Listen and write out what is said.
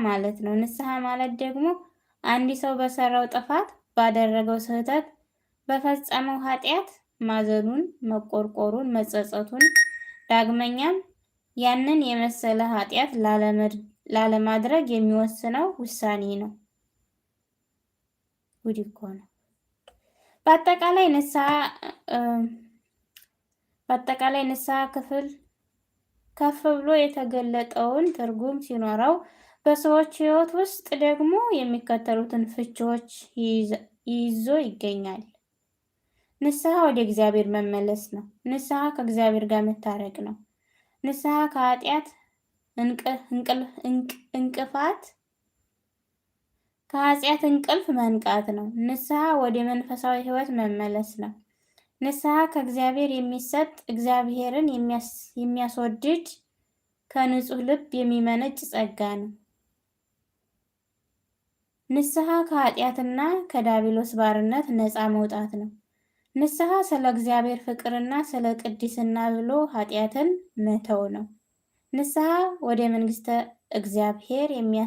ማለት ነው። ንስሐ ማለት ደግሞ አንድ ሰው በሰራው ጥፋት፣ ባደረገው ስህተት፣ በፈጸመው ኃጢአት ማዘኑን፣ መቆርቆሩን፣ መጸጸቱን ዳግመኛም ያንን የመሰለ ኃጢአት ላለማድረግ የሚወስነው ውሳኔ ነው። ጉድ እኮ ነው። በአጠቃላይ ንስሐ ክፍል ከፍ ብሎ የተገለጠውን ትርጉም ሲኖረው በሰዎች ሕይወት ውስጥ ደግሞ የሚከተሉትን ፍቺዎች ይዞ ይገኛል። ንስሐ ወደ እግዚአብሔር መመለስ ነው። ንስሐ ከእግዚአብሔር ጋር መታረቅ ነው። ንስሐ ከኃጢአት እንቅልፍ መንቃት ነው። ንስሐ ወደ መንፈሳዊ ሕይወት መመለስ ነው። ንስሐ ከእግዚአብሔር የሚሰጥ፣ እግዚአብሔርን የሚያስወድድ፣ ከንጹህ ልብ የሚመነጭ ጸጋ ነው። ንስሐ ከኃጢአትና ከዲያብሎስ ባርነት ነፃ መውጣት ነው። ንስሐ ስለ እግዚአብሔር ፍቅርና ስለ ቅድስና ብሎ ኃጢአትን መተው ነው። ንስሐ ወደ መንግስተ እግዚአብሔር